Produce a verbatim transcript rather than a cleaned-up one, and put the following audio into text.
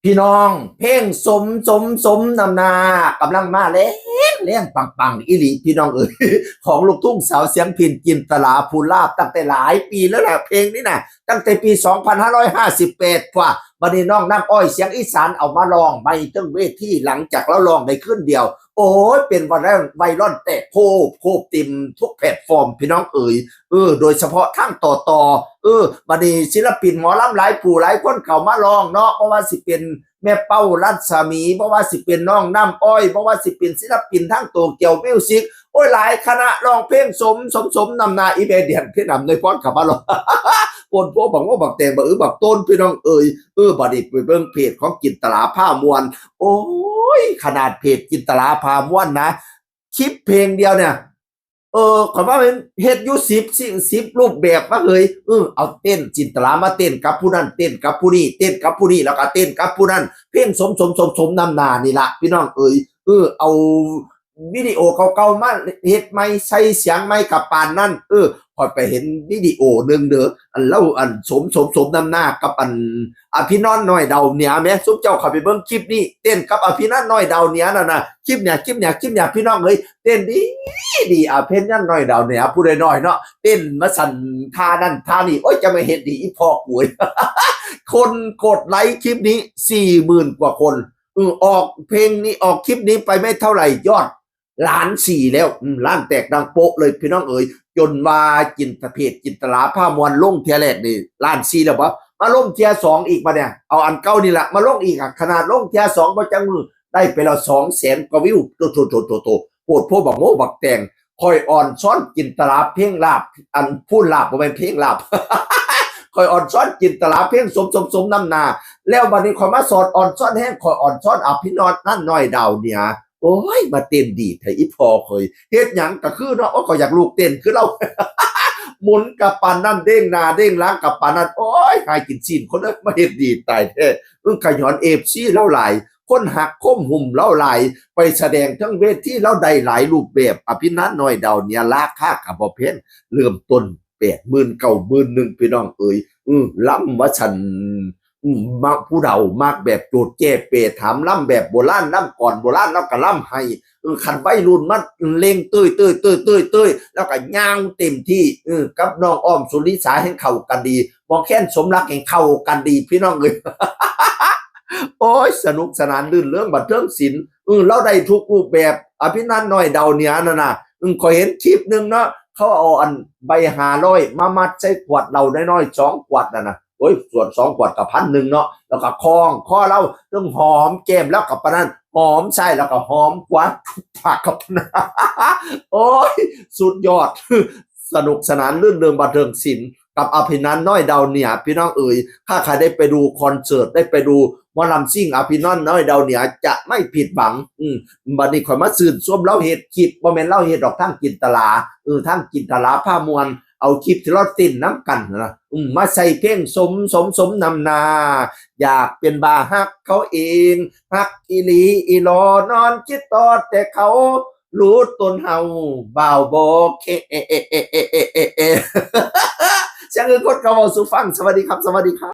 พี่น้อง เพลงสมสมสมนำหน้ากำลังมาแรงแรงปังปังๆ อีหลีพี่น้องเอ๋ย ของลูกทุ่งสาวเสียงพิณ จินตลา ภูลาภ ตั้งแต่หลายปีแล้วแหละ เพลงนี้นะ ตั้งแต่ปี สองพันห้าร้อยห้าสิบแปด กว่า บัดนี้น้องน้ำอ้อยเสียงอีสานเอามาร้องใหม่เทิงเวที หลังจากลาวร้องได้คืนเดียว โอ้ย เป็นไวรัล ไวรัลแตกโพบโพบเต็มทุกแพลตฟอร์มพี่น้องเอ๋ย เออ โดยเฉพาะทางต่อต่อ เออ บัดนี้ศิลปินหมอลำหลายผู้หลายคนเข้ามาร้องเนาะ บ่ว่าสิเป็นแม่เป้ารัศมี บ่ว่าสิเป็นน้องน้ำอ้อย บ่ว่าสิเป็นศิลปินทางโตเกียวมิวสิก โอ้ย หลายคณะร้องเพลงสมสมสมนำหน้า อีแม่เดียนเพชรนำนวยพรเข้ามาร้อง ปนพวกบักโมบักแตงบักอื้อบักต้นพี่น้องเอ๋ย เออ บัดนี้ไปเบิ่งเพจของจินตลาพาม่วน โอ้ย ขนาดเพจจินตลาพาม่วนนะ คลิปเพลงเดียวเนี่ย เออ ข้อยว่ามันเฮ็ดอยู่สิบ สิบ สิบรูปแบบวะเฮ้ย เออ เอาเต้นจินตลามาเต้นกับผู้นั้น เต้นกับผู้นี้ เต้นกับผู้นี้ แล้วก็เต้นกับผู้นั้น เพลงสมสมสมสมนำหน้านี่ละพี่น้องเอ๋ย เออ เอาวิดีโอเก่าๆมาเฮ็ดใหม่ ใส่เสียงใหม่กับปานนั้น เออ ข้อยไปเห็นวิดีโอหนึ่งเด้อ อันเล่าอันสมสมสมนำหน้ากับอันอภินอนน้อยดาวเหนือแหม ซุมเจ้าเข้าไปเบิ่งคลิปนี้ เต้นกับอภินอนน้อยดาวเหนือนั่นน่ะ คลิปเนี่ย คลิปเนี่ย คลิปเนี่ย พี่น้องเอ้ย เต้นดีดี อภินอนน้อยดาวเหนือ ผู้น้อยๆเนาะ เต้นมาสั่นท่านั่นท่านี่ โอ้ย จะมาเฮ็ดดีอีพ่อกูเอ้ย คนกดไลค์คลิปนี้ สี่หมื่น กว่าคน อือ ออกเพลงนี้ ออกคลิปนี้ไปไม่เท่าไหร่ ยอด ล้านสี่แล้ว อืม ล้านแตกดังโป๊ะเลยพี่น้องเอ๋ย จนว่าจินตเพจจินตลาพาม่วนลงเทื่อแรกนี่ ล้านสี่แล้วบ่ มาลงเทื่อสองอีกบ่เนี่ย เอาอันเก่านี่ละมาลงอีกอะ ขนาดลงเทื่อสองบ่จักมื้อ ได้ไปแล้ว สองแสน กว่าวิว โตโตโตโตโต โพดโพบักโมบักแตง ข้อยอ่อนซ้อนจินตลาเพลงลาบ อันพูนลาบบ่แม่นเพลงลาบ ข้อยอ่อนซ้อนจินตลาเพลงสมสมสมนำหน้า แล้วบัดนี้ข้อยมาสอนอ่อนซ้อนแฮง ข้อยอ่อนซ้อนอภินอนนั่นน้อยดาวเหนือ โอ้ย มาเต้นดีแท้อีพ่อเฮ้ย เฮ็ดหยังก็คือเนาะ โอ้ย ข้อยอยากลุกเต้นคือลาว หมุนกับปานนั่น เด้งหน้าเด้งหลังกับปานนั่น โอ้ย หากินซี้นคนเอ้ย มาเฮ็ดดีตายแท้ เออ ขย้อน เอฟซี ลาวหลาย คนฮักคมหุ่มลาวหลาย ไปแสดงเทิงเวทีลาวได้หลายรูปแบบ อภินอนน้อยดาวเหนือ ราคาก็บ่แพง เริ่มต้น แปดหมื่น เก้าหมื่น หนึ่ง พี่น้องเอ๋ย อือ ลำว่าซั่น อืม มักผู้เฒ่า มักแบบโจดแจ้เปถาม ลำแบบโบราณ ลำก่อนโบราณ ลาวก็ลำให้ เออ คันวัยรุ่นมาเล่งเต้ยเต้ยเต้ยเต้ยเต้ย ลาวก็ย่างเต็มที่ เออ กับน้องอ้อมสุริสาแฮงเข้ากันดี หมอแคนสมรักแฮงเข้ากันดี พี่น้องเอ๋ย โอ้ย สนุกสนานรื่นเริงบันเทิงศิลป์ เออ ลาวได้ทุกรูปแบบ อภินอนน้อยดาวเหนือนั่นน่ะ เออ ข้อยเห็นคลิปหนึ่งเนาะ เขาเอาอันใบห้าร้อยมามัดใส่ขวดเหล้าน้อยๆ สองขวดนั่นน่ะ โอ้ย ส่วนสองขวดก็พันหนึ่งเนาะ แล้วก็คล้องคอลาว ต้องหอมแก้มลาวกับปานนั้น หอมซ้ายแล้วก็หอมขวา ปากกับปานนั้น โอ้ย สุดยอด สนุกสนานรื่นเริงบันเทิงศิลป์ กับอภินอนน้อยดาวเหนือ พี่น้องเอ๋ย ถ้าใครได้ไปดูคอนเสิร์ต ได้ไปดูหมอลำซิ่งอภินอนน้อยดาวเหนือ จะไม่ผิดหวัง อืม บัดนี้ข้อยมาชื่นชมลาวเฮ็ดคลิป บ่แม่นลาวเฮ็ดดอก ทางจินตลา เออ ทางจินตลาพาม่วน เอาคลิปที่ลาวเต้นนำกันนะ อืม มาใส่เพลงสมสมสมนำหน้า อยากเป็นบ้าฮักเขาเอง ฮักอีหลีอีหลอนอนคิดต่อแต่เขา รู้ตนเฮาบ่าวบ่แค่ เสียงอื่นคนเขาเว้าสู่ฟัง สวัสดีครับ สวัสดีครับ